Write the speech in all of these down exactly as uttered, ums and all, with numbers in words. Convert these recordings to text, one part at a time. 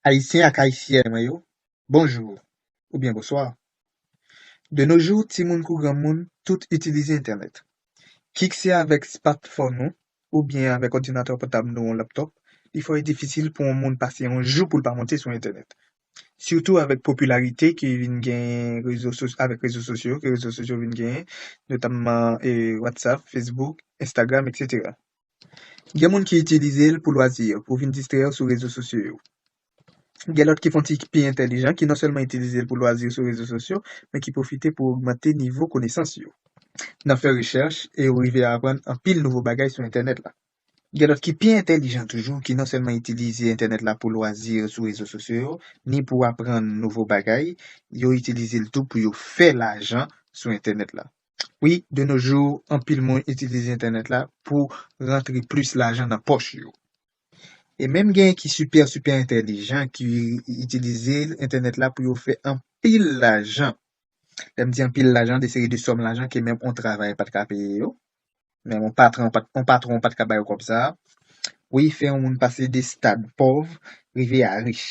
Ayisyen ak Ayisyèn mwen yo, bonjou oubyen bonswa. De nos jours, timoun kou granmoun, tout itilize entènèt. Kit se avèk smartphone ou oubyen avèk òdinatè pòtab nou, yon laptop, li fò e difisil pou yon moun pase yon jou pou l pa monte sou entènèt. Sitou avèk popilarite ki vin gen rezo sos- avèk rezo sosyo, ke rezo sosyo vin genyen, notamman eh, WhatsApp, Facebook, Instagram, etsetera. Gen moun ki itilize l pou lwazi, pou vin distrè yo sou rezo sosyo yo. Gen lòt ki fè yon ti pi entèlijan, ki non sèlman itilize l pou lwazi sou rezo sosyo, men ki pwofite pou ogmante nivo konesans yo. Nan fè rechèch, e yo rive aprann anpil nouvo bagay sou entènèt la. Gen lòt ki pi entèlijan toujou, ki non sèlman itilize entènèt la pou lwazi sou rezo sosyo yo, ni pou aprann nouvo bagay, yo itilize l tou pou yo fè lajan sou entènèt la. Wi, de nos jours, anpil moun itilize entènèt la pou rantre plis lajan nan pòch yo. E menm gen ki sipè, sipè entèlijan, ki itilize entènèt la pou yo fè anpil lajan. Lè m di anpil lajan, de seri de sòm lajan ke menm yon travay pa t ka peye yo. Menm yon patwon pa t- yon patwon pa t ka ba yo kòb sa a. Wi, fè yon moun pase de stad pòv rive a rich.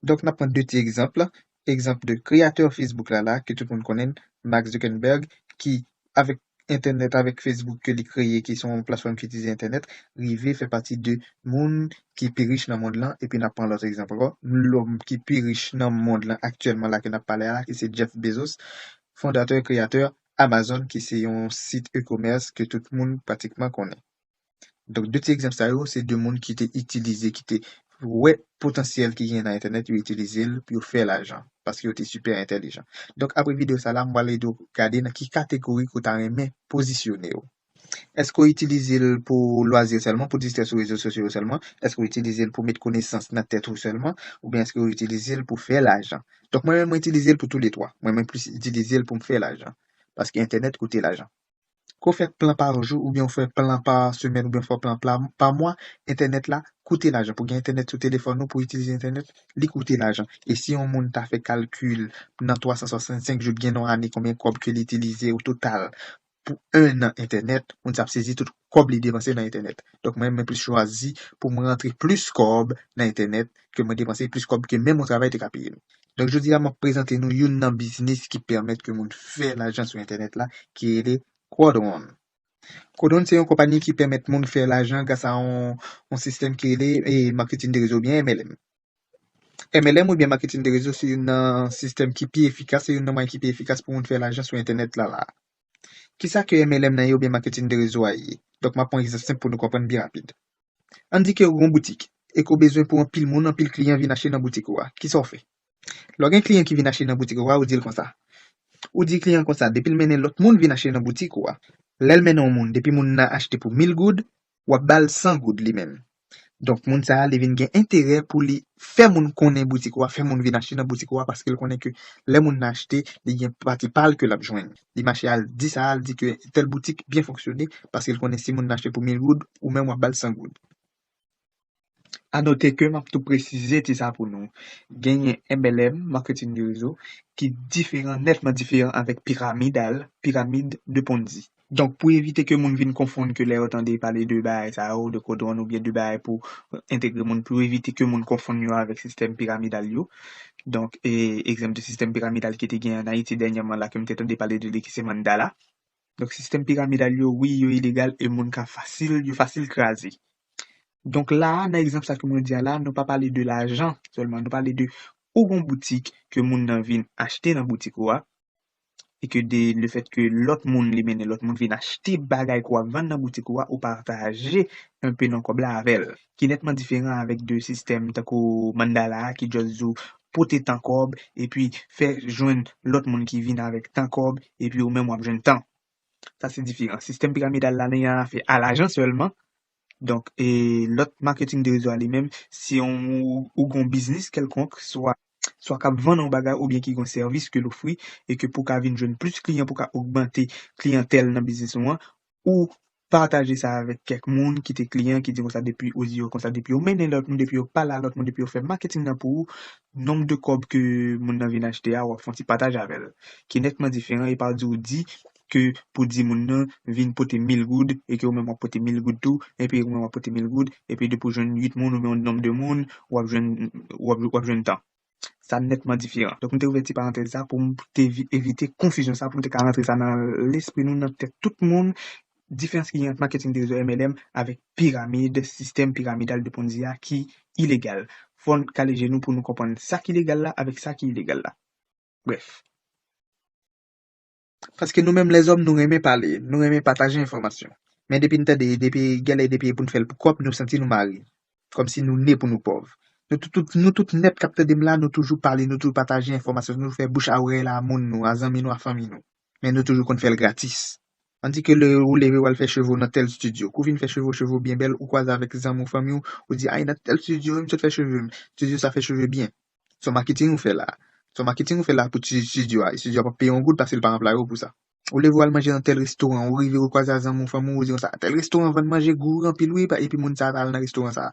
Donk, n ap pran de ti egzanp. Egzanp de kreyatè Facebook la, la, ke tout moun konnen, Mark Zuckerberg, ki, avèk entènèt, avèk Facebook ke li kreye, ki se yon platfòm ki itilize entènèt, rive fè pati de moun ki pi rich nan mond lan. Epi n ap pran lòt egzanp ankò. Lòm ki pi rich nan mond lan aktyèlman la ke n ap pale a la, ki se Jeff Bezos, fondatè, kreyatè Amazon, ki se yon sit e-commerce ke tout moun pratikman konnen. Donk, de ti egzanp sa yo, se de moun ki te itilize, ki te wè potansyèl ki gen nan entènèt, yo itilize l pou yo fè lajan, paske yo te sipè entèlijan. Donk, apre videyo sa la, m pral ede w gade nan ki kategori ke w ta renmen pozisyone w. Èske w itilize l pou lwazi sèlman, pou distrè sou rezo sosyo yo sèlman? Èske w itilize l pou met konesans nan tèt ou sèlman? Oubyen èske w itilize l pou fè lajan? Donk, mwen menm, mwen itilize l pou toulètwa. Mwen menm plis itilize l pou m fè lajan. Paske entènèt koute lajan. Ke w fè plan pa jou oubyen w fè plan pa semèn oubyen w fè plan pa, pa mwa, entènèt la koute lajan. Pou gen entènèt sou telefòn ou, pou itilize entènèt, li koute lajan. E si yon moun ta fè kalkil nan twa san swasannsenk jou, gen yon ane, konbyen kòb ke li itilize o total pou en an entènèt, moun sa ap sezi tout kòb li depanse nan entènèt. Donk, mwen, mwen plis chwazi pou mwen rantre plis kòb nan entènèt ke mwen depanse plis kòb ke menm yon travay te ka peye m. Donk, jodi a, m ap prezante nou youn nan biznis ki pèmèt ke moun fè lajan sou entènèt la, ki rele Quadron. Quadron se yon konpayi ki pèmèt moun fè lajan gras a yon, yon sistèm ki rele eh, marketing de réseau oubyen M L M. M L M oubyen marketing de réseau se youn nan sistèm ki pi efikas, se youn nan mwayen ki pi efikas pou moun fè lajan sou entènèt la la. Kisa ke M L M nan ye oubyen marketing de réseau a ye? Donk, m ap pran egzanp senp pou nou konprann byen rapid. Ann di ke ou gen yon boutik e ke w bezwen pou anpil moun, anpil kliyan vin achte nan boutik ou a. Kisa w fè? Lè w gen kliyan ki vin achte nan boutik ou a, ou di l konsa. Ou di kliyan konsa, depi l mennen lòt moun vin achte nan boutik ou a, lè l mennen yon moun, depi moun nan achte pou mil goud, w ap ba l san goud li menm. Donk, moun sa a, li vin gen enterè pou li fè moun konnen boutik ou a, fè moun vin achte nan boutik ou a, paske l konnen ke lè moun nan achte, li gen pati pa l ke l ap jwenn. Li mache al di sa, al di ke tèl boutik byen fonksyone, paske l konnen si moun nan achte pou mil goud, ou menm w ap ba l san goud. A note ke m ap tou presize ti sa pou nou. Genyen M L M, marketing de réseau, ki diferan, nètman diferan avèk piramidal, pyramide de Ponzi. Donk, pou evite ke moun vin konfonn ke lè yo tande pale de bagay sa yo, de Quadron oubyen de bagay pou entegre moun, pou evite ke moun konfonn yo avèk sistèm piramidal yo. Donk, e, egzanp de sistèm piramidal ki te gen an Ayiti dènyèman la, ke m te tande pale de li, ki se Mandala. Donk, sistèm piramidal yo, wi, yo ilegal e moun ka fasil, yo fasil kraze. Donk, la a, nan egzanp sa ke mwen di a la, nou pa pale de lajan sèlman, nou pale de ou gon boutik ke moun nan vin achte nan boutik ou a, e ke de lefèt ke lòt moun li mennen lòt moun vin achte bagay ke w ap vann nan boutik ou a, ou pataje enpe nan kòb la avè l, ki nètman diferan avèk de sistèm tankou Mandala a, ki just di w pote tan kòb, epi fè jwenn lòt moun ki vin avèk tan kòb, epi ou menm w ap jwenn tan. Sa se diferan. Sistèm piramidal la, li an afè a lajan sèlman. Donk, e lòt marketing de réseau a li menm, si yon, ou, ou gon biznis kèlkonk, swa, swa k ap vann yon bagay oubyen ki gon sèvis ke l ofri, e ke pou ka vin jwenn plis kliyan, pou ka ogmante kliyantèl nan biznis ou an, ou pataje sa avèk kèk moun ki te kliyan, ki di konsa depi ou di yo konsa, depi yo mennen lòt moun, depi yo pale a lòt moun, depi yo fè marketing nan pou ou, nonb de kòb ke moun nan vin achte a, w ap fè yon ti pataj avè l. Ki nètman diferan, e pa di ou di, ke pou di moun nan vin pote mil goud, e ke ou menm w ap pote mil goud tou, epi ou menm w ap pote mil goud, epi depi w jwenn uit moun oubyen yon nonb de moun, w ap jwenn, w ap, w ap jwenn tan. Sa nètman diferan. Donk, m te ouvè ti parantèz sa pou m te evi-, evite konfizyon sa, pou m te ka rantre sa nan lespri nou, nan tèt tout moun, diferans ki gen ant maketing de rezo M L M avèk piramid, sistèm piramidal de Ponzi a ki ilegal. Fò n kale je nou pou nou konprann sa ki legal la avèk sa ki ilegal la. Brèf. Paske nou menm lèzòm, nou renmen pale, nou renmen pataje enfòmasyon. Men depi n tande, depi genlè, depi pou n fè l pou kòb, nou santi nou mare. Kòmsi nou ne pou nou pòv. Nou tout, tout, nou tout nèt k ap tande m la, nou toujou pale, nou toujou pataje enfòmasyon, nou fè bouch a orèy la a moun nou, a zanmi nou, a fanmi nou. Men nou toujou konn fè l gratis. Ann di ke lè ou leve w al fè cheve w nan tèl estidyo, kou w fin fè cheve w, cheve w byen bèl, ou kwaze avèk zanmi w, fanmi w, ou di, ay, nan tèl estidyo wi m sot fè cheve m. Estidyo sa fè cheve byen. Se yon maketing ou fè la. Se yon maketing ou fè la pou ti estidyo a. Estidyo a p ap peye yon goud paske l pa anplwaye w pou sa. Ou leve w al manje nan tèl restoran, ou rive ou kwaze a zanmi w, fanmi w, ou di konsa, tèl restoran vann manje gou anpil wi, pa- epi moun sa a pa al nan restoran sa a.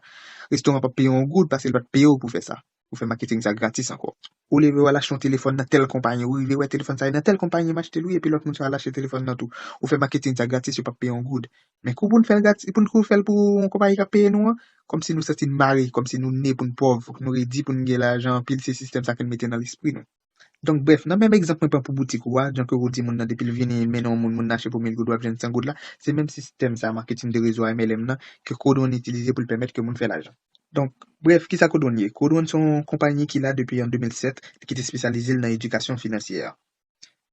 Restoran p ap peye yon goud paske l pa t peye w pou fè sa. Ou fè maketing sa gratis ankò. Ou leve w al achte yon telefòn nan tèl konpayi, ou rive wè telefòn sa a nan tèl konpayi m achte l wi, epi lòt moun sa al achte telefòn nan tou. Ou fè maketing sa gratis, yo p ap peye yon goud. Men kou pou n fè l gratis, pou n kou fè l pou yon konpayi k ap peye nou an, kòmsi nou santi n mare, kòmsi nou ne pou n pòv, fòk nou redi pou n gen lajan anpil, se sistèm sa ke n mete nan lespri nou. Donk, brèf, nan menm egzanp mwen pran pou boutik ou a, jan ke ou di moun nan depi l vini, l mennen yon moun, moun nan achte pou mil goud, w ap jwenn san goud la, se menm sistèm sa, maketing de rezo a M L M nan, ke Code One itilize pou l pèmèt ke moun fè lajan. Donk, brèf, kisa Code One ye? Code One se yon konpayi ki la depi an de mil sèt, ki te espesyalize l nan edikasyon finansyè.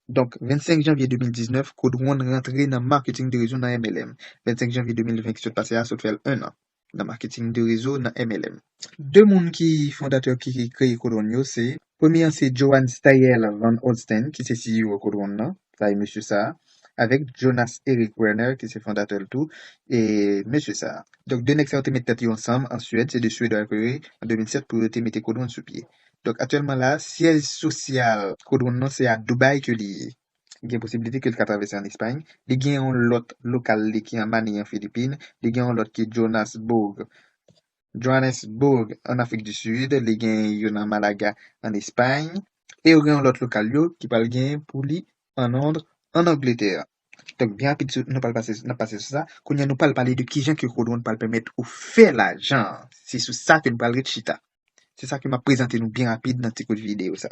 Donk, vennsenk janvye de mil diznèf, Code One rantre nan maketing de rezo nan M L M. Vennsenk janvye de mil ven ki sot pase a, sot fè l en an nan maketing de rezo nan M L M. De moun ki fondatè ki kreye Code One yo, se, premye an se Johann Steyerl van Holstein, ki se C E O Code One nan, sa e mesye sa, avèk Jonas Erik Werner, ki se fondatè l tou, e mesye sa. Donk, de nèg sa yo te met tèt yo ansanm an Swèd, se de Swedwa yo ke yo ye, an de mil sèt pou yo te mete Code One sou pye. Donk, aktyèlman la, syèj sosyal Code One nan se a Dubai ke li ye. Gen posiblite ke l ka travèse an Espay. Li gen yon lòt lokal li ki an Manille an Filipin. Li gen yon lòt ki Johannesburg, Johannesburg an Afrik di Sid. Li gen youn an Malaga an Espay. E yo gen yon lòt lokal yo ki pral gen pou li an Lond, an Angletè. Donk, byen rapid, sou- nou pral pase, n ap pase sou sa. Kounye a, nou pral pale de kijan ke Code One pral pèmèt ou fè lajan. Se sou sa ke nou pral ret chita. Se sa ke m ap prezante nou byen rapid nan ti kout videyo sa.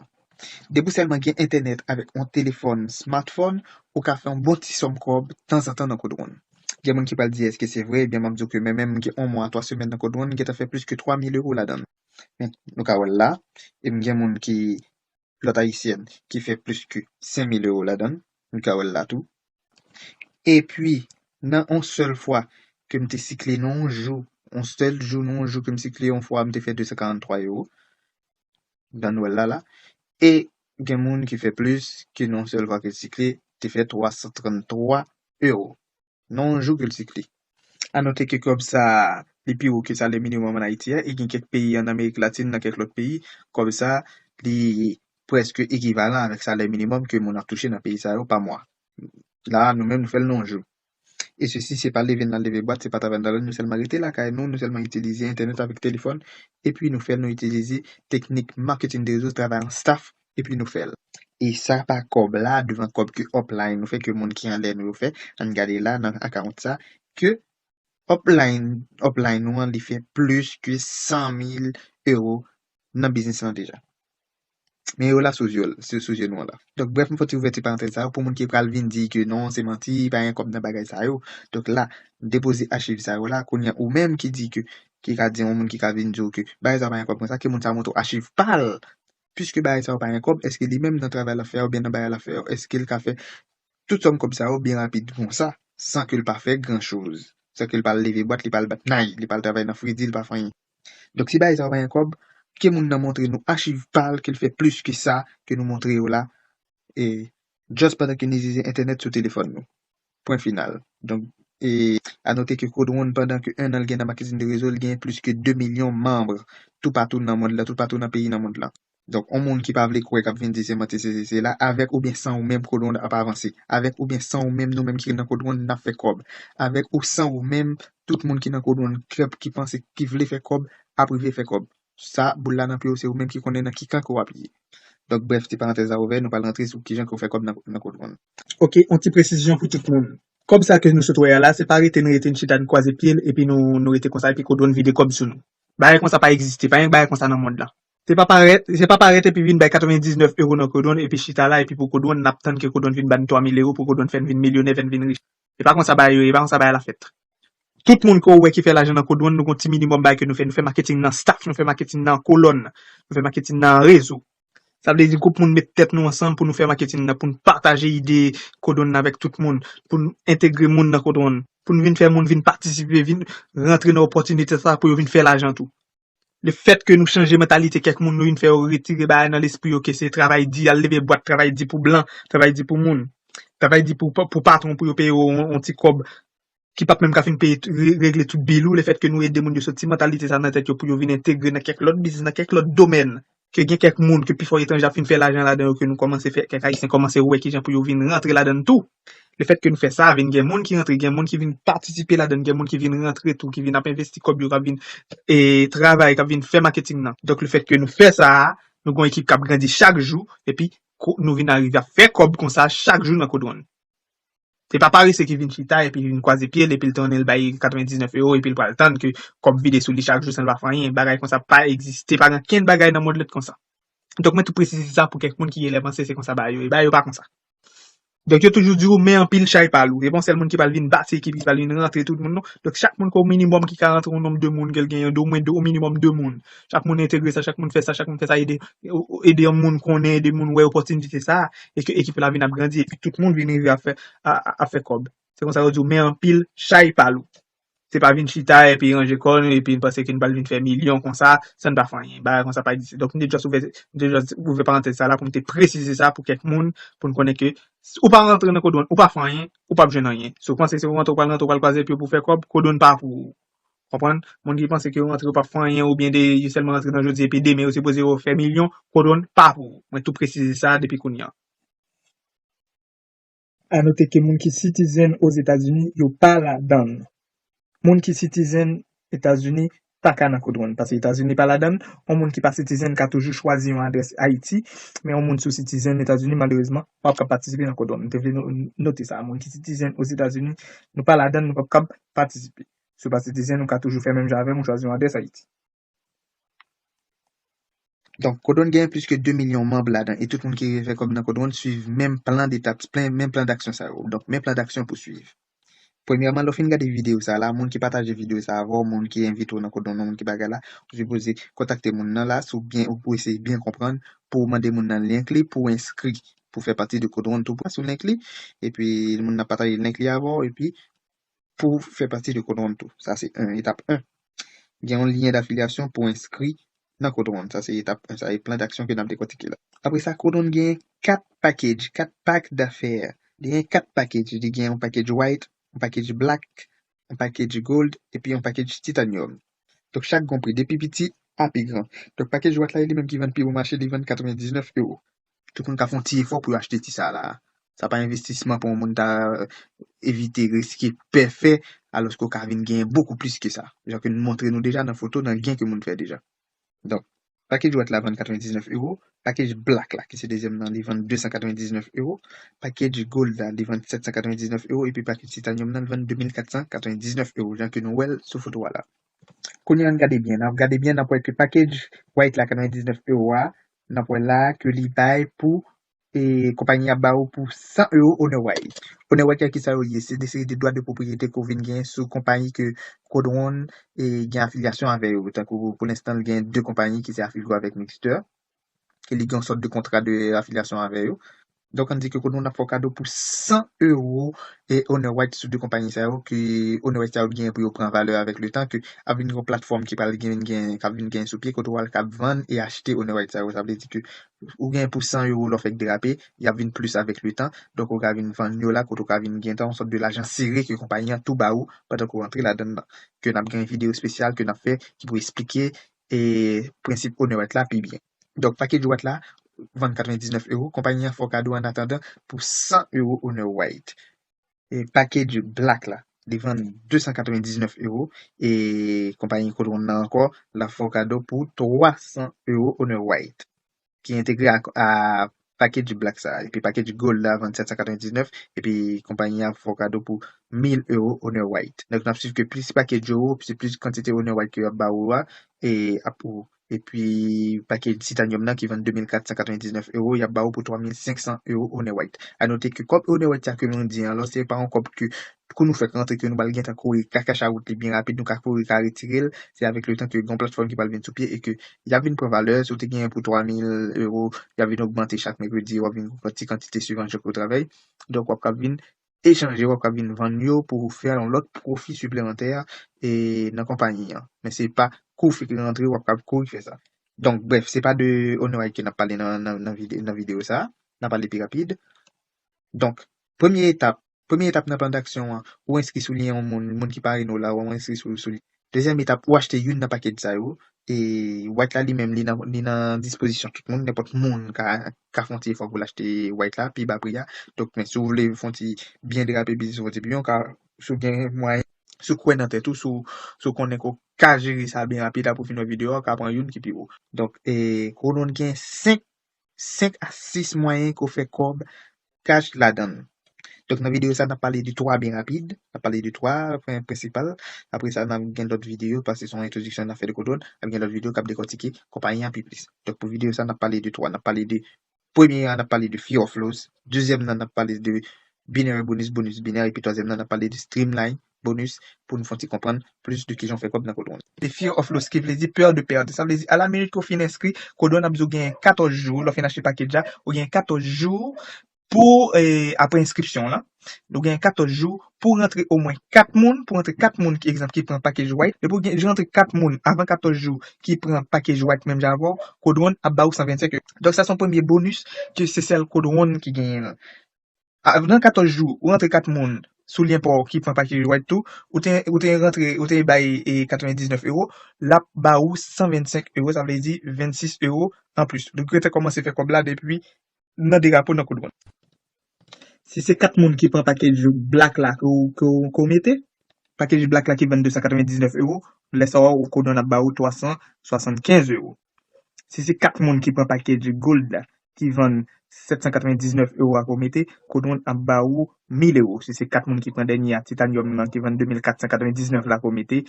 Depi w sèlman gen entènèt avèk yon telefòn smartphone, ou ka fè yon bon ti sòm kòb tanzantan nan Code One. Gen moun ki pral di, èske se vre? Ebyen, m ap di w ke mwen menm, m gen yon mwa, twa semèn nan Code One, m gentan fè plis ke twa mil ewo ladan l. Men, nou ka wè l la. E m gen moun ki, lòt ayisyèn, ki fè plis ke senk mil ewo ladan l. Nou ka wè l la tou. Epi, nan yon sèl fwa ke m te sikle nan yon jou, yon sèl jou, nan yon jou ke m sikle yon fwa, m te fè de san karanntwa ewo. Dan nou wè l la, la. E gen moun ki fè plis ke nan yon sèl fwa ke l sikle, te fè twa san tranntwa ewo. Nan yon jou ke l sikle. A note ke kòb sa, li pi wo ke salè minimòm ann Ayiti a, e gen kèk peyi ann Amerik Latin, nan kèk lòt peyi, kòb sa, li prèske ekivalan avèk salè minimòm ke moun ap touche nan peyi sa yo pa mwa. La, nou menm, nou fè l nan yon jou. E sesi, se pa leve n al leve bwat, se pa travay n al, nou sèlman rete lakay nou, nou sèlman itilize entènèt avèk telefòn, epi nou fè l, nou itilize teknik maketing de rezo, travay an staff, epi nou fè l. E sa pa kòb la, devan kòb ke upline nou fè, ke moun ki anlè nou yo fè, ann gade la nan account sa, ke upline, upline nou an, li fè plis ke san mil ewo nan biznis lan deja. Men yo la sou zye, sou, sou zye nou an la. Donk, brèf, m fè ti ouvèti parantèz sa yo pou moun ki pral vin di ke non, se manti, pa gen kòb nan bagay sa yo. Donk la, depoze achiv sa yo la, kounye a ou menm ki di ke, ki ka di yon moun ki ka vin di w ke bagay sa pa gen kòb konsa, ke moun sa montre w achiv pa l. Piske bagay sa yo pa gen kòb, èske li menm nan travay l ap fè a oubyen nan bagay l ap fè a, èske l ka fè tout sòm kòb sa yo byen rapid konsa, san ke l pa fè gran choz, san ke l pa al leve bwat, li pa al bat nay, li pa al travay nan fredi, li pa fè anyen. Donk, si bagay sa yo pa gen kòb, ke moun nan montre nou achiv pa l, ke l fè plis ke sa ke nou montre yo la, e just pandan ke n itilize entènèt sou telefòn nou. Pwen final. Donk, e a note ke Code One, pandan ke en an l gen nan maketing de rezo, li gen plis ke de milyon manm toupatou nan mond lan, toupatou nan peyi nan mond lan. Donk, yon moun ki pa vle kwè, k ap vin di se manti, se, se, se la, avèk oubyen san ou menm, Code One ap avanse. Avèk oubyen san ou menm, nou menm ki nan Code One, n ap fè kòb. Avèk ou san ou menm, tout moun ki nan Code One, k ap, ki panse, ki vle fè kòb, ap rive fè kòb. Sa, boul la nan pye w, se ou menm ki konnen nan ki kan ke w ap ye. Donk, brèf, ti parantèz la ouvè, nou pral rantre sou kijan ke w fè kòb nan, nan Codron. Ok, yon ti presizyon pou tout moun. Kòb sa ke nou sot wè a la, se pa rete n rete n chita n kwaze pye l, epi nou, nou rete konsa, epi Codron vide kòb sou nou. Bagay konsa pa egziste, pa gen bagay konsa nan mond lan. Se pa parèt, se pa parèt epi vin bay katrevendiznèf euro nan Codron, epi chita la, epi pou Codron, n ap tann ke Codron vin ba n twa mil euro, pou Codron fè n vin milyonè, fè n vin rich. E pa konsa bagay yo ye, e pa konsa bagay la fèt. Tout moun ke w wè ki fè lajan nan Codron, nou gon ti minimòm bagay ke nou fè. Nou fè maketing nan staff, nou fè maketing nan kolòn, nou fè maketing nan rezo. Sa vle di gwoup moun met tèt nou ansanm pou nou fè maketing nan, pou n pataje ide Codron nan avèk tout moun, pou n entegre moun nan Codron, pou n vin fè moun vin patisipe, vin rantre nan opòtinite sa pou yo vin fè lajan tou. Le fèt ke nou chanje mantalite kèk moun, nou vin fè yo retire bagay nan lespri yo ke se travay di, al leve bwat, travay di pou blan, travay di pou moun, travay di pou, pou patwon pou yo peye yo yon, yon ti kòb ki p ap menm ka fin peye, re-, regle tout bil ou, le fèt ke nou ede moun yo soti mantalite sa nan tèt yo pou yo vin entegre nan kèk lòt biznis, nan kèk lòt domèn, ke gen kèk moun ke pifò etranjè ap fin fè lajan ladan yo, ke nou kòmanse fè, kèk Ayisyen kòmanse wè kijan pou yo vin rantre ladan tou. Le fèt ke nou fè sa, vin gen moun ki rantre, gen moun ki vin patisipe ladan, gen moun ki vin rantre tou, ki vin ap envesti kòb yo, k ap vin, e, travay, k ap vin fè maketing nan. Donk, le fèt ke nou fè sa, nou gon ekip k ap grandi chak jou, epi ko-, nou vin arive ap fè kòb konsa chak jou nan Codron. Se pa parese ki vin chita epi vin kwaze pye l epi l tounen l bay katrevendiznèf euro epi l pral tann ke kòb vide sou li chak jou san l pa fè anyen. Bagay konsa pa egziste, pa gen okenn bagay nan mond lan konsa. Donk mwen tou presize sa pou kèk moun ki genlè panse se konsa bagay yo ye. Bagay yo pa konsa. Donk yo toujou di w men anpil chay pa lou. Se pa yon sèl moun ki pral vin bati ekip, ki pral vin rantre tout moun non. Donk chak moun ke yon minimòm ki ka rantre yon nonb de moun ke l genyen, de omwen de, yon minimòm de moun. Chak moun entegre sa, chak moun fè sa, chak moun fè sa, ede, ede yon moun konnen, ede moun wè opòtinite sa, e ke ekip la vin ap grandi, epi tout moun vin rive ap fè, a, a, ap fè kòb. Se konsa yo di w, men anpil chay pa lou. Se pa vin chita epi ranje kò nou, epi n panse ke n pral vin fè milyon konsa, san n pa fè anyen. Bagay konsa pa egziste. Donk, m te just ouvè, m te just ouvè parantèz sa la pou m te presize sa pou kèk moun, pou n konnen ke s-, ou pa rantre nan Codron, ou pa fè anyen, ou p ap jwenn anyen. Si w panse se pou rantre, ou pral rantre, ou pral kwaze pye w pou fè kòb, Codron pa pou ou. Konprann? Moun ki panse ke yo rantre, yo p ap fè anyen, oubyen de, yo sèlman rantre nan jodi, epi demen, yo sipoze yo fè milyon, Codron pa pou ou. Mwen tou presize sa depi kounye a. A note ke moun ki citizen Ozetazini, yo pa ladan l. Moun ki citizen Etazini pa ka nan Codron, paske Etazini pa ladan l. Yon moun ki pa citizen ka toujou chwazi yon adrès Ayiti, men yon moun si w citizen Etazini, malerezman, w ap ka patisipe nan Codron. M te vle no-, note sa. Moun ki citizen Ozetazini, nou pa ladan l, nou p ap kab patisipe. Si w pa citizen, ou ka toujou fè menm jan avè m, ou chwazi yon adrès Ayiti. Donk, Codron genyen plis ke de milyon manm ladan, e tout moun ki rive fè kòb nan Codron swiv menm plan detap, plan, menm plan daksyon sa yo. Donk, menm plan daksyon pou swiv. Premyèman, lè w fin gade videyo sa la, moun ki pataje videyo sa avè w, moun ki envite w nan Codron nan, moun ki bagay la, ou sipoze kontakte moun nan la, si w byen, ou pou eseye byen konprann, pou w mande moun nan link li, pou w enskri, pou w fè pati de Codron tou, pou w sou link li, epi moun nan pataje link li avè w, epi pou w fè pati de Codron tou. Sa se en, etap en. Gen yon lyen d'affiliation pou w enskri nan Codron. Sa se etap en, sa se plan d'action ke n ap dekòtike la. Apre sa, Codron gen kat package, kat pack d'affaires. Li gen kat package. Li gen yon package white, yon package black, yon package gold, epi yon package titanium. Donk, chak gon pri, depi piti a pi gran. Donk, package white la, li menm ki vann pi bon mache, li vann katrevendiznèf euro. Tout moun ka fè yon ti efò pou yo achte ti sa la. Sa pa envestisman pou yon moun ta evite riske pè fè, alòske w ka vin genyen bokou plis ke sa. Jan ke n montre nou deja nan foto, nan gen ke moun fè deja. Donk, package white la vann katrevendiznèf euro, package black la, ki se dezyèm nan, li vann de san katrevendiznèf euro, package gold la, li vann sèt san katrevendiznèf euro, epi package titanium nan, li vann de mil kat san katrevendiznèf euro, jan ke nou wè l sou foto a la. Kounye a, ann gade byen, n ap gade byen, n ap wè ke package white la, katrevendiznèf euro a, n ap wè la ke li bay pou, e, konpayi ap ba ou pou san euro Honor White. Honor White, kisa yo ye? Se de seri de dwa de pwopriyete ke w vin gen sou konpayi ke Codron, e, gen afilyasyon avè yo. Tankou pou lenstan, l gen de konpayi ki se afilye avèk Mixter, ke li gen yon sòt de kontra de afilyasyon avè yo. Donk, ann di ke Codron ap fè w kado pou san euro e Honor White sou de konpayi sa yo, ke Honor White sa yo genyen pou yo pran valè avèk le tan, ke ap vin yon platfòm ki pral gen, gen, k ap vin gen sou pye, kote w al k ap vann e achte Honor White sa yo. Sa vle di ke ou gen pou san euro lè w fèk derape, y ap vin plis avèk le tan. Donk, ou ka vin vann yo la, kote w ka vin gen tan yon sòt de lajan sere ke konpayi an tou ba ou pandan ke w rantre ladan l nan. Ke n ap gen videyo espesyal ke n ap fè ki pou esplike, e, prensip Honor White la pi byen. Donk, package white la, vann katrevendiznèf euro. Konpayi an fè w kado an atandan pou san euro Honor White. E package black la, li vann de san katrevendiznèf euro. E konpayi Codron nan ankò, l ap fè w kado pou twa san euro Honor White. ki entegre a, a package Black sa, epi package Gold la vann sèt san katrevendiznèf, epi konpayi a fè w kado pou mil euro Honor White. Donk, n ap swiv ke plis package yo, se plis kantite Honor White ke y ap ba ou a, e ap ou. Epi package Titanium nan ki vann de mil kat san katrevendiznèf euro, y ap ba ou pou twa mil senk san euro Honor White. A note ke kòb Honor White sa ke mwen di an, alò se pa yon kòb ke kou nou fèk rantre ke nou pral gentan kouri ka cash out li byen rapid, nou ka kouri ka retire l, se avèk letan ke gen yon platfòm ki pral vin sou pye e ke y ap vin pran valè, si w te genyen pou twa mil euro, y ap vin ogmante chak mèkredi, w ap vin pran ti kantite swivan jan ke w travay. Donk, w ap ka vin echanje, w ap ka vin vann yo pou fè yon lòt pwofi siplemantè e nan konpayi an. Men se pa kou w fèk rantre, w ap ka kouri fè sa. Donk, brèf, se pa de Honor White ke n ap pale nan, nan, nan vide-, nan videyo sa a. N ap pale pi rapid. Donk, premye etap, premye etap nan plan d'aksyon an, ou enskri sou li yon moun, moun ki parèy nou la, ou enskri sou, sou li. Dezyèm etap, ou achte youn nan package sa yo. E White la li menm, li nan, li nan dispozisyon tout moun, nenpòt moun ka, ka fè yon ti efò pou l achte White la, pi ba pri a. Donk, men si w vle fè yon ti byen drape biznis ou, fè yon ti byen, ou ka, si w gen mwayen, si w kwè nan tèt ou, si w, si w konnen ke w ka jere sa byen rapid, apre w fin wè videyo a, ou ka pran youn ki pi wo. Donk, e, Codon gen senk, senk a sis mwayen ke w fè kòb cash ladan l. Donk, nan videyo sa, n ap pale de twa byen rapid. N ap pale de twa pwen prensipal. Apre sa, n ap gen lòt videyo, paske se yon entwodiksyon n ap fè de Codon. N ap gen lòt videyo k ap dekòtike konpayi an pi plis. Donk, pou videyo sa, n ap pale de twa. N ap pale de, premye a, n ap pale de Fear of Loss. Dezyèm nan, n ap pale de Binary Bonus, bonus binè. Epi twazyèm nan, n ap pale de Streamline Bonus pou nou fè yon ti konprann plis de kijan w fè kòb nan Codon. De Fear of Loss, ki vle di pè de pèd. Sa vle di, a la minit ke w fin enskri, Codon ap di w gen katòz jou, lè w fin achte package la, ou gen katòz jou pou, e, apre enskripsyon w lan, ou gen katòz jou pou rantre omwen kat moun, pou rantre kat moun, ki egzanp, ki pran package White. Depi w gen, rantre kat moun avan katòz jou ki pran package White menm jan avè w, Codon ap ba ou san vennsenk euro. Donk, sa se yon premye bonus ke se sèl Codon ki genyen. Nan katòz jou, ou rantre kat moun sou lyen pa w ki pran package White tou, ou te, ou te rantre, ou te bay, e, katrevendiznèf euro, l ap ba ou san vennsenk euro, sa vle di vennsis euro anplis. Donk, ou te kòmanse fè kòb la depi nan de rapo nan Codon. Si se kat moun ki pran package Black la ke w, ke w, ke w mete, package Black la ki vann de san katrevendiznèf euro, lè sa a, Codon ap ba ou twa san swasannkenz euro. Si se kat moun ki pran package Gold la, ki vann sèt san katrevendiznèf euro a ke w mete, Codon ap ba ou mil euro. Si se kat moun ki pran dènye a, Titanium nan, ki vann de mil kat san katrevendiznèf la ke w mete,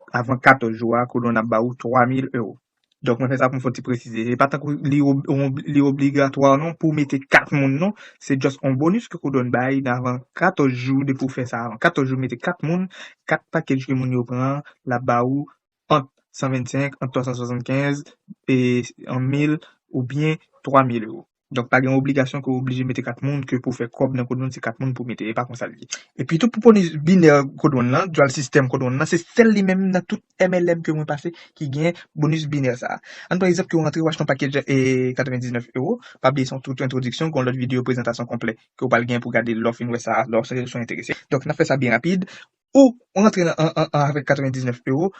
avan katòz jou a, Codon ap ba ou twa mil euro. Donk, mwen fè sa pou m fè yon ti presize. E pa tankou li ob-, ob-, li obligatwa non pou w mete kat moun non. Se just yon bonus ke Codon bay nan avan katòz jou depi w fè sa. Avan katòz jou, mete kat moun, kat package ke moun yo pran an, l ap ba ou ant san vennsenk, ant twa san swasannkenz, e, an mil oubyen twa mil euro. Donk, pa gen obligasyon ke w oblije mete kat moun, ke pou fè kòb nan Codon, se kat moun pou mete. E pa konsa l ye. Epi tou, pou bonus binè Codon lan, dual system Codon lan, se sèl li menm nan tout M L M ke mwen pase ki gen bonus binè sa a. Ann pran egzanp ke w rantre, w achte yon package, e, katrevendiznèf euro. Pa bliye, se yon tout entwodiksyon, gen yon lòt videyo prezantasyon konplè ke w pral gen pou gade lè w fin wè sa, lè w enterese. Donk, n ap fè sa byen rapid. Ou rantre nan, an, an, an avèk katrevendiznèf euro,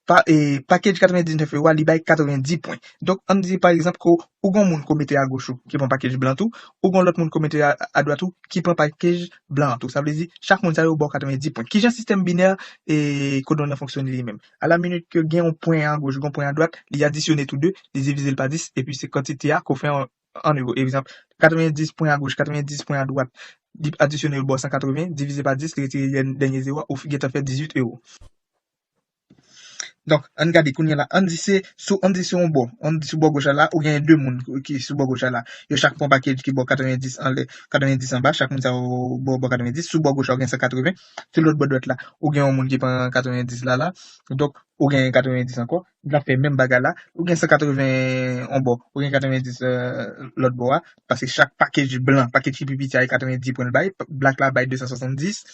pa, e, package katrevendiznèf euro a, li bay katrevendi pwen. Donk, ann di, pa egzanp, ke ou gon moun ke w mete agoch ou, ki pran package blan tou, ou gon lòt moun ke w mete a, adwat ou, ki pran package blan tou. Sa vle di, chak moun sa yo ba w katrevendi pwen. Kijan sistèm binè, e, Codon nan fonksyone li menm? A la minit ke gen yon pwen agoch, gon pwen adwat, li adisyone tou de, li divize l pa dis, epi se kantite a ke w fè an, an euro. Egzanp, katrevendis pwen agoch, katrevendis pwen adwat, li adisyone yo ba w san katreven, divize pa dis, li retire dèn-, dènye zewo a, ou fi-, gentan fè dizuit euro. Donk, ann gade kounye a la. Ann di se sou, ann di se yon bò. Ann di sou bò goch la, la, ou gen de moun ki sou bò goch la, la. Yo chak pran package ki ba w katrevendis anlè, katrevendis anba. Chak moun sa yo ba w, ba w katrevendis. Sou bò goch la, ou gen san katreven. Sou lòt bò dwat la, ou gen yon moun ki pran katrevendis la, la. Donk, ou gen katrevendis ankò. N ap fè menm bagay la. Ou gen san katreven yon bò, ou gen katrevendis, e, lòt bò a. Paske chak package blan, package ki pi piti a, e katrevendi pwen l bay. Black la bay de san swasanndis,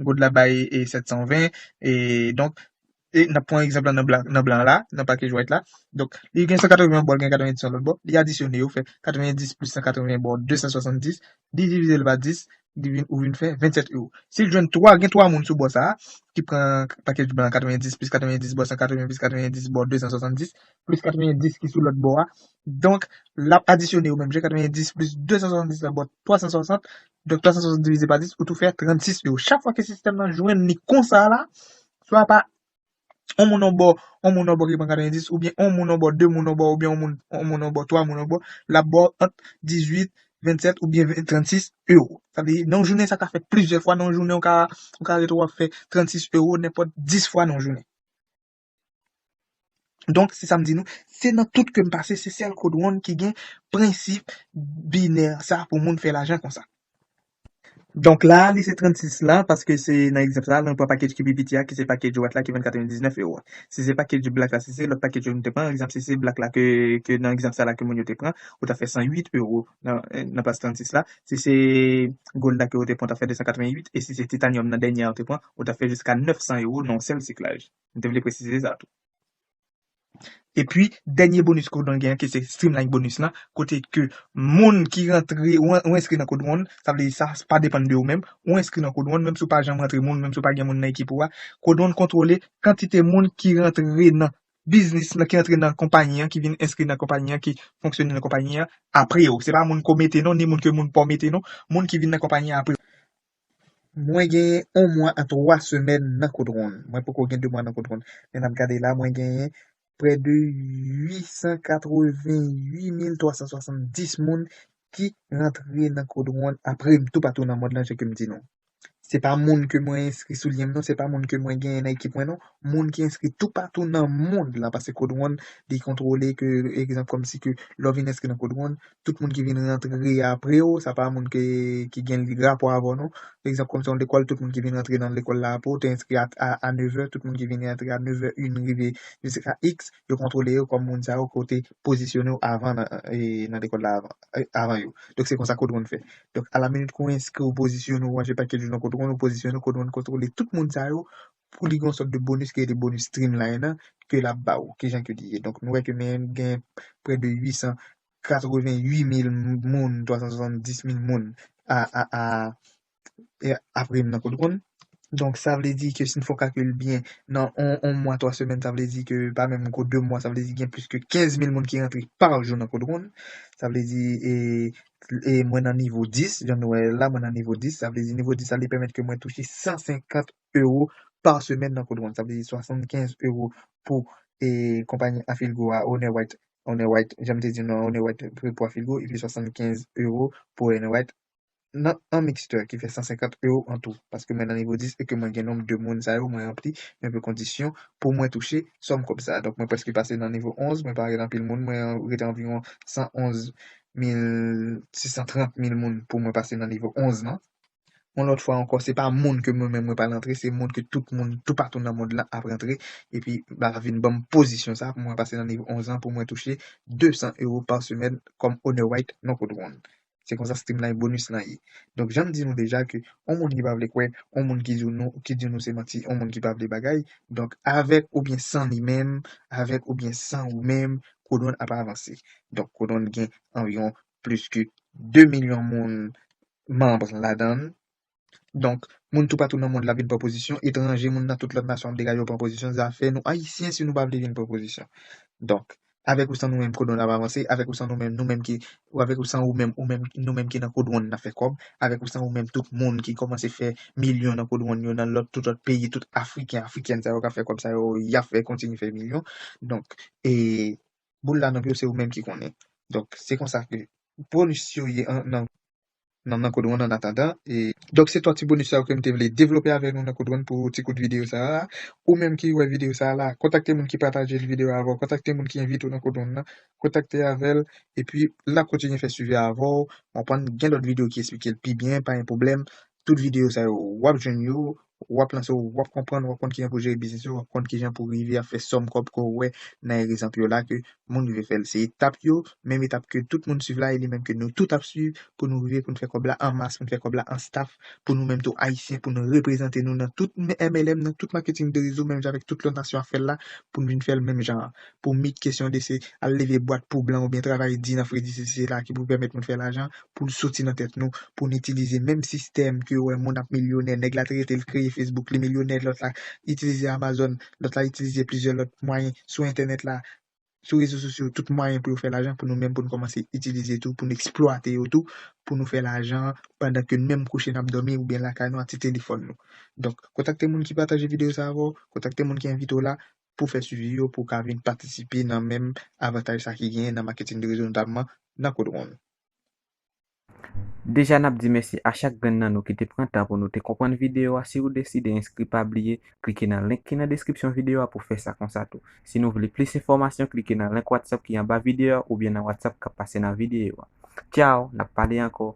gold la bay, e, sèt san ven. E donk, e n ap pran egzanp la nan blan, nan blan la, nan package white la. Donk, li gen san katreven yon bò, li gen katrevendis yon lòt bò. Li adisyone yo, fè katrevendis plis san katreven ba w de san swasanndis, divize l pa dis, li vin, ou vin fè vennsèt euro. Si l jwenn twa, gen twa moun sou bò sa a, ki pran package blan katrevendis plis katrevendis ba w san katreven plis katrevendis ba w de san swasanndis, plis katrevendis ki sou lòt bò a. Donk, l ap adisyone yo menm jan, katrevendis plis de san swasanndis la ba w twa san swasant. Donk, twa san swasant divize pa dis, ou tou fè trannsis euro. Chak fwa ke sistèm nan jwenn li konsa la, swa pa yon moun an bò, yon moun an bò ki pran katrevendis, oubyen yon moun an bò, de moun an bò, oubyen yon moun, yon moun an bò, twa moun an bò, l ap bò ant dizuit, vennsèt oubyen ven, trannsis ewo. Sa vle di, nan yon jounen, sa ka fè plizyè fwa nan yon jounen, ou ka, ou ka rete w ap fè trannsis ewo nenpòt dis fwa nan yon jounen. Donk, se sa m di nou, se nan tout ke m pase, se sèl Code One ki gen prensip binè sa pou moun fè lajan konsa. Donk la, li se trannsis la, paske se nan egzanp sa, nou pran package ki pi piti a, ki se package white la, ki vann katrevendisnèf ewo. Si se package black la, si se lòt package yo nou te pran, egzanp, si se black la ke, ke nan egzanp sa la ke moun yo te pran, ou ta fè san uit ewo nan, nan plas trannsis la. Si se gold la ke ou te pran, ou ta fè de san katrevennwit, e si se titanium nan dènye a ou te pran, ou ta fè jiska nèf san ewo nan yon sèl siklaj. M te vle presize sa tou. Epi, dènye bonus Code One gen, ki se Streamline Bonus lan, kote ke moun ki rantre, ou, ou enskri nan Code One, sa vle di sa pa depann de ou menm, ou enskri nan Code One, menm si w pa janm rantre moun, menm si w pa gen moun nan ekip ou a, Code One kontwole kantite moun ki rantre nan biznis lan, ki rantre nan konpayi an, ki vin enskri nan konpayi an, ki fonksyone nan konpayi an apre w. Se pa moun ke w mete non, ni moun ke moun pa w mete non, moun ki vin nan konpayi an apre w. Mwen genyen yon mwa a twa semèn nan Code One. Mwen poko gen de mwa nan Code One. Men n ap gade la, mwen genyen prè de uit san katrevenwit mil twa san swasanndis moun ki rantre nan Code One apre m toupatou nan mond lan, jan ke m di nou. Se pa moun ke mwen enskri sou lyen m non, se pa moun ke mwen genyen nan ekip mwen non. Moun ki enskri toupatou nan mond lan, paske Code One, li kontwole ke, egzanp, kòmsi ke lè w vin enskri nan Code One, tout moun ki vin rantre apre w, sa pa moun ke, ki gen rapò avè w non. Egzanp, kòmsi yon lekòl, tout moun ki vin rantre nan lekòl la apre w, te enskri a, a, a nevè, tout moun ki vin rantre a nevè en rive jiska X, yo kontwole yo kòm moun sa yo ke w te pozisyone w avan nan, e, nan lekòl la avan, e, avan yo. Donk, se konsa Code One fè. Donk, a la minit ke w enskri, w pozisyone w, w ranje pakèt jou nan Code One, w pozisyone w, Code One kontwole tout moun sa yo pou li gen yon sòt de bonus ki rele bonus Streamline lan, ke l ap ba w. Kijan ke li ye? Donk, nou wè ke men gen prè de uit san katrevenwit mil moun, twa san swasanndis mil moun a, a, a, e, apre m nan Code One. Donk, sa vle di ke si n fè yon kalkil byen, nan yon, yon mwa, twa semèn, sa vle di ke pa menm gwo de mwa, sa vle di gen plis ke kenz mil moun ki rantre pa jou nan Code One. Sa vle di, e, e mwen nan nivo dis, jan nou wè la, mwen nan nivo dis, sa vle di nivo dis la, li pèmèt ke mwen touche san senkant ewo pa semèn nan Code One. Sa vle di swasannkenz ewo pou, e, konpayi Afilgo a, Owner White, Owner White, jan m te di nou, Owner White pou, pou Afilgo, epi swasannkenz ewo pou Owner White nan an mixture ki fè san senkant ewo an tou. Paske mwen nan nivo dis e ke mwen gen nonb de moun sa yo, mwen ranpli yon pe kondisyon pou mwen touche sòm kòb sa. Donk, mwen prèske pase nan nivo onz, mwen pa gen anpil moun, mwen rete anviwon san onz mil, sis san trant mil moun pou mwen pase nan nivo onz lan. Yon lòt fwa ankò, se pa moun ke mwen menm mwen pral rantre, se moun ke tout moun, toupatou nan mond lan ap rantre, epi ba vin ban m pozisyon sa pou mwen pase nan nivo onz lan, pou mwen touche de san ewo pa semèn kòm Owner White nan Code One. Se konsa Streamline Bonus lan ye. Donk, jan m di nou deja ke yon moun ki pa vle kwè, yon moun ki di nou, ki di nou se manti, yon moun ki pa vle bagay. Donk, avèk oubyen san li menm, avèk oubyen san ou menm, Code One ap avanse. Donk, Code One gen anviwon plis ke de milyon moun manm ladan l. Donk, moun toupatou nan mond la vin pran pozisyon, etranje, moun nan tout lòt nasyon ap degaje yo pran pozisyon, zafè nou Ayisyen si nou pa vle vin pran pozisyon. Donk, avèk ou san nou menm, Code One ap avanse, avèk ou san nou menm, nou menm ki, ou avèk ou san ou menm, ou menm, nou menm ki nan Code One n ap fè kòb, avèk ou san ou menm, tout moun ki kòmanse fè milyon nan Code One yo, nan lòt, tout lòt peyi, tout Afriken, Afrikèn sa yo k ap fè kòb sa yo, y ap fè kontinye fè milyon. Donk, e, boul la nan pye w, se ou menm ki konnen. Donk, se konsa ke bonus yo ye an, nan, nan, nan Code One an atandan. E, donk, se twa ti bonus sa yo ke m te vle devlope avèk nou nan Code One pou ti kout videyo sa a. Ou menm ki wè videyo sa a la, kontakte moun ki pataje videyo a avè w, kontakte moun ki envite w nan Code One nan, kontakte avè l, epi l ap kontinye fè swivi avè w. W konprann, gen lòt videyo ki esplike l pi byen, pa gen pwoblèm. Tout videyo sa yo, w ap jwenn yo, w ap lanse w, w ap konprann, w ap konn kijan pou jere biznis ou, w ap konn kijan pou rive ap fè sòm kòb ke w wè nan egzanp yo la ke moun rive fè l. Se etap yo, menm etap ke tout moun swiv la, e li menm ke nou tout ap swiv pou nou rive, pou n fè kòb la an mas, pou n fè kòb la an staff, pou nou menm tou Ayisyen, pou nou reprezante nou nan tout M L M, nan tout maketing de rezo, menm jan avèk tout lòt nasyon ap fè l la, pou n vin fè l menm jan an. Pou meet kesyon de se al leve bwat pou blan oubyen travay di nan fredi, se, se la ki pou pèmèt moun fè lajan, pou l soti nan tèt nou, pou n itilize menm sistèm ke yo wè moun ap milyonè, nèg la te rete l kreye Facebook, li milyonè, lòt la itilize Amazon, lòt la itilize plizyè lòt mwayen sou entènèt la, sou rezo sosyo, tout mwayen pou yo fè lajan, pou nou menm pou n kòmanse itilize tou, pou n eksplwate yo tou, pou nou fè lajan pandan ke n menm kouche n ap dòmi oubyen lakay nou ak ti telefòn nou. Donk, kontakte moun ki pataje videyo sa avè w, kontakte moun ki envite w la, pou fè swivi yo, pou w ka vin patisipe nan menm avantaj sa ki genyen nan maketing de rezo, notamman nan Codron. Deja n ap di mèsi a chak grenn nan nou ki te pran tan pou nou te konprann videyo a. Si ou deside enskri, pa bliye klike nan link ki nan deskripsyon videyo a pou fè sa konsa tou. Si nou vle plis enfòmasyon, klike nan link WhatsApp ki anba videyo a oubyen nan WhatsApp k ap pase nan videyo a. Tchaw, n ap pale ankò.